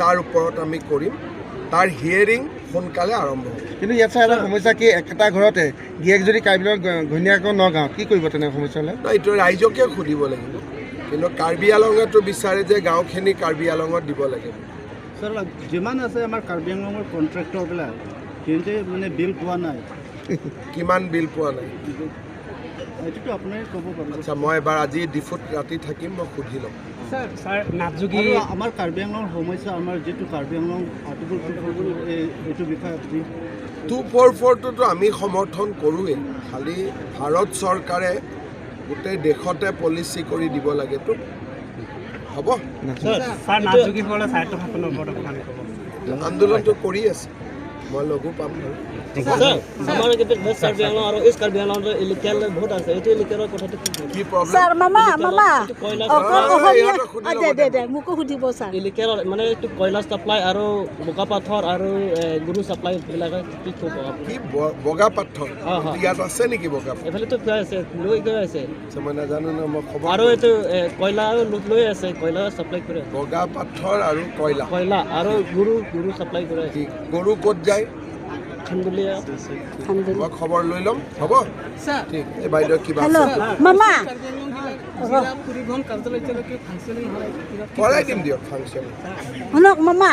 তাৰ ওপৰত আমি কৰিম। তাৰ হিয়েৰিং সোনকালে আৰম্ভ হ'ব। কিন্তু ইয়াত ছাৰ, এটা সমস্যা কি, একেটা ঘৰতে গিৰিয়েক যদি কাৰ্বি আংলঙত, ঘৈণীয়েক নগাঁৱত, কি কৰিব তেনে সমস্যা হ'লে? নাই, এইটো ৰাইজকে সুধিব লাগিব। কিন্তু কাৰ্বি আলঙেতো বিচাৰে যে গাঁওখিনি কাৰ্বি আলঙত দিব লাগে। ছাৰ, যিমান আছে আমাৰ কাৰ্বি আংলঙৰ কণ্ট্ৰেক্টৰবিলাক, সিহঁতে মানে বিল পোৱা নাই। কিমান বিল পোৱা নাই? এইটোতো আপুনি ক'ব পাৰিব। আচ্ছা, মই এবাৰ আজি ডিফুত ৰাতি থাকিম, মই সুধি ল'ম। ছাৰ, নাথযোগী আৰু আমাৰ কাৰ্বি আংলঙৰ সমস্যা, আমাৰ যিটো কাৰ্বি আংলং আৰ্টিকল 244, এইটো বিষয়ে আপুনি 244টোতো আমি সমৰ্থন কৰোঁৱেই। খালি ভাৰত চৰকাৰে গোটেই দেশতে পলিচি কৰি দিব লাগেতো। হ'ব। ছাৰ, নাথযোগীসকলে স্বায়ত্ত শাসনৰ ওপৰত অকণমান ক'ব। আন্দোলনটো কৰি আছে, মই লগো পাম বাৰু। স্যাৰ, আমাৰ কিন্তু ৱেষ্ট কাৰ্বি আংলং আৰু ইষ্ট কাৰ্বি আংলঙত ইলিগেল বহুত আছে। এইটো ইলিগেলৰ কথাটো কি ক'ব? কি প্ৰব্লেম? ছাৰ, মামা, মামা। কয়লা অকল অসমীয়া ইহঁতক সুধি দে। ল'ব। দে দে, মোকো সুধিব ছাৰ। ইলিগেল মানে এইটো কয়লা ছাপ্লাই আৰু বোকা পাথৰ আৰু গৰু ছাপ্লাই বিলাকে কি ক'ব আপুনি? কি বগা পাথৰ? হয়। ইয়াত আছে নেকি বগা পাথৰ? এইফালেতো গৈ আছে, লৈ গৈ আছে। আচ্ছা, মই নাজানো ন, মই খবৰ আৰু এইটো কয়লা লোড লৈ আছে, কয়লা ছাপ্লাই কৰে। বগা পাথৰ আৰু কয়লা? কয়লা আৰু গৰু ছাপ্লাই কৰে। কি গৰু ক'ত যায়? খান্দুলীয়া। মই খবৰ লৈ ল'ম, হ'ব। ঠিক, এই বাইদেউ কিবা হেল্ল' আছে? মামা। কৰাই দিম দিয়ক ফাংচন। শুনক মামা।